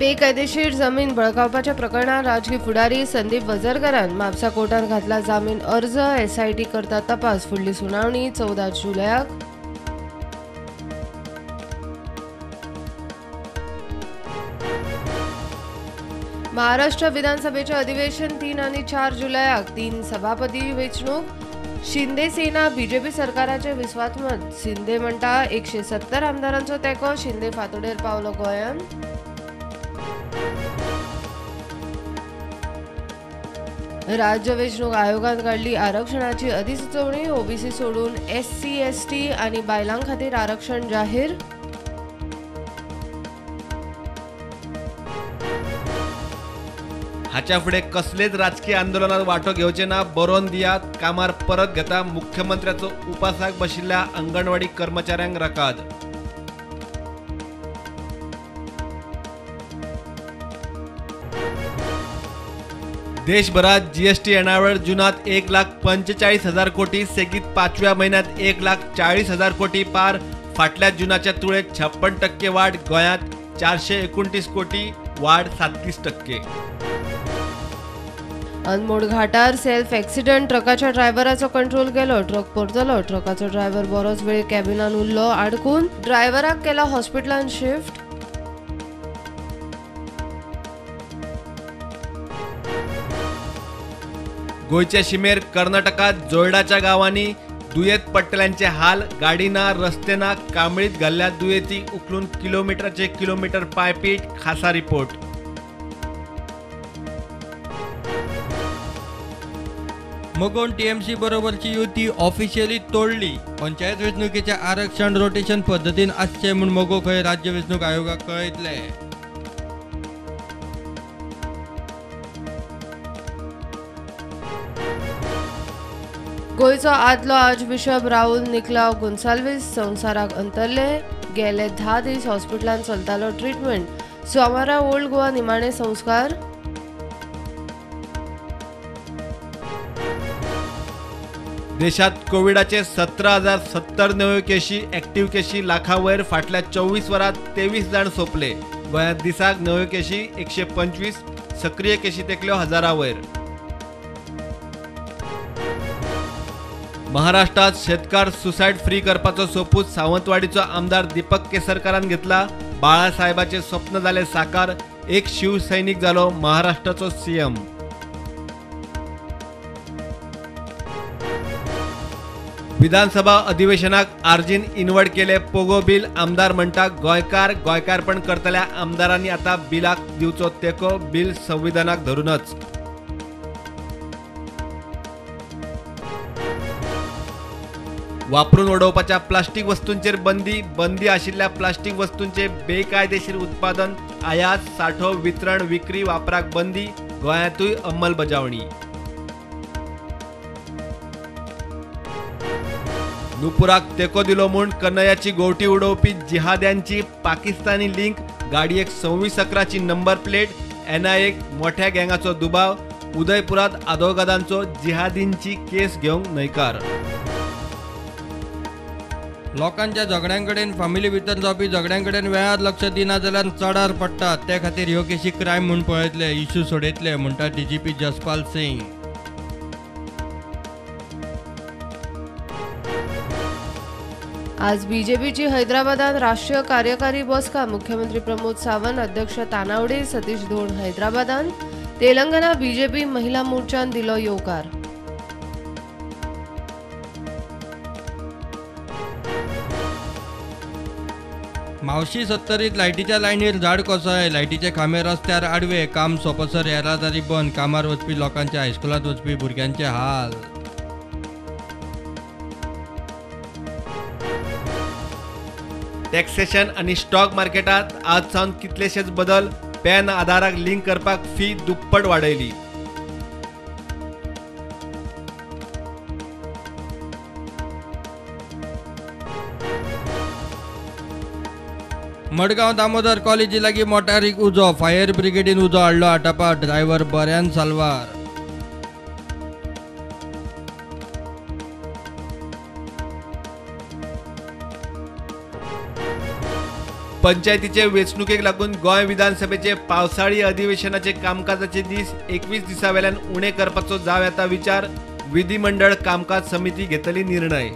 बेकायदेशीर जमीन बळकावपाच्या प्रकरणात राजकी फुडारी संदीप वझरकरान म्हापसा कोर्टात घातला जामीन अर्ज. एसआयटी करता तपास. फुडली सुनावणी 14 जुलयाक. महाराष्ट्र विधानसभेचे अधिवेशन 3 आणि 4 जुलयाक. 3 सभापती वेंचणूक. शिंदे सेना बीजेपी सरकाराचे विस्वासमत. शिंदे म्हणटा 170 आमदारांचो तेंको. शिंदे फांतोडेर पावलो गोंयांत. राज्य वेंचणूक आयोगान काडली आरक्षणाची अधिसुचोवणी. ओबीसी सोडून एससी एसटी आनी बायलां खातीर आरक्षण जाहीर. हाच्या फुडें कसलेच राजकीय आंदोलनात वांटो घेवचे ना, बरोवन दियात, कामार परत घेता मुख्यमंत्र्याचो उपासाक बशिल्ल्या अंगणवाडी कर्मचाऱ्यांक रकाद. देशभरात जीएसटी येणावळ जुनात 1,45,000 कोटी, सेगीत 5व्या म्हयन्यात 1,40,000 कोटी पार. फाटल्या जुनाच्या तुळेत 56% वाढ. गोंयांत 429 कोटी वाढ 37%. अनमोड घाटार सेल्फ एक्सिडंट. ट्रकाच्या ड्रायव्हराचो कंट्रोल गेलो. ट्रक परतलो. ट्रकाचो ड्रायव्हर बरोच वेळ कॅबिनान उरलो आडकून. ड्रायव्हराक केला हॉस्पिटलान शिफ्ट. गोंयचे शिमेर कर्नाटकात जोयडाच्या गांवांनी दुयेंत पडटल्यांचे हाल. गाडी ना, रस्ते ना, कांबळीत घाल्ल्या दुयेंती उखलून किलोमिटराचे किलोमिटर पायपीट. खासा रिपोर्ट. मगोन टीएमसी बरोबरची युती ऑफिशियली तोडली. पंचायत वेंचणुकेचे आरक्षण रोटेशन पद्दतीन आसचें म्हूण मगो खंय राज्य वेंचणूक आयोगाक कळयतले. गोंयचो आदलो आर्चबिशप राहुल निकलाव गोन्साल्वीस संवसाराक अंतरले. गेले 10 दीस हॉस्पिटलांत चलतालो ट्रिटमेंट. सोमारा ओल्ड गोवा निमाणे संस्कार. देशात कोविडाचे 17,070 नव्यो केशी, ॲक्टिव्ह केशी लाखावयर. फाटल्या 24 वरांत 23 जाण सोंपले. गोंयांत दिसाक नव्यो केशी 125, सक्रीय केशी तेकल्यो हजारावयर. महाराष्ट्रात शेतकार सुसायड फ्री करपाचो सोपूत सावंतवाडीचो आमदार दीपक केसरकरान घेतला. बाळासाहेबाचे स्वप्न जाले साकार. एक शिवसैनिक जालो महाराष्ट्राचो सीएम. विधानसभा अधिवेशनाक आर्जीन इनवड केले पोगो बिल. आमदार म्हणटा गोंयकार गोंयकारपण करतल्या आमदारांनी आता बिलाक दिवचो तेंको. बिल संविधानाक धरूनच. वापरून उडोवपाच्या प्लास्टीक वस्तूंचेर बंदी. बंदी आशिल्ल्या प्लास्टीक वस्तूंचे बेकायदेशीर उत्पादन, आयात, साठो, वितरण, विक्री, वापराक बंदी. गोंयांतूय अंमलबजावणी. नुपुराक तेंको दिलो म्हूण कन्हैयाची गोवटी उडोवपी जिहाद्यांची पाकिस्तानी लिंक. गाडयेक 2611ची नंबर प्लेट. एनआयएक मोठ्या गँगाचो दुबाव. उदयपुरात आदोगादांचो जिहादींची केस घेवंक न्हयकार. लोकांच्या झगड्यांकडेन, फामिली भितर जावपी झगड्यांकडेन वेळार लक्ष दिना जाल्यार चडार पडटात. ते खातीर ह्यो केशी क्रायम म्हूण पळयतले, इश्यू सोडयतले म्हणटा डीजीपी जसपाल सिंग. आज बीजेपीची हैदराबादात राष्ट्रीय कार्यकारी बसका. मुख्यमंत्री प्रमोद सावंत, अध्यक्ष तानावडे, सतीश धोंड हैदराबादात. तेलंगणा बीजेपी महिला मोर्चान दिलो येवकार. म्हावशी सत्तरीत लायटीच्या लायनीर झाड कोसळ्ळें. लायटीचे खांबे रस्त्यार आडवे. काम सोंपसर येरादारी बंद. कामार वचपी लोकांचे, हायस्कुलांत वचपी भुरग्यांचे हाल. टॅक्सेशन आनी स्टॉक मार्केटात आज सावन कितलेशेच बदल. पॅन आधाराक लिंक करपाक फी दुप्पट वाडयली. मडगांव दामोदर कॉलेजी लागीं मोटारीक उजो. फायर ब्रिगेडीन उजो हाडलो आटापात. ड्रायव्हर बऱ्यान साल्वार. पंचायतीचे वेंचणुकेक लागून गोंय विधानसभेचे पावसाळी अधिवेशनाचे कामकाजाचे दीस 21 दिसां वेल्यान उणे करपाचो जावं येता विचार. विधिमंडळ कामकाज समिती घेतली निर्णय.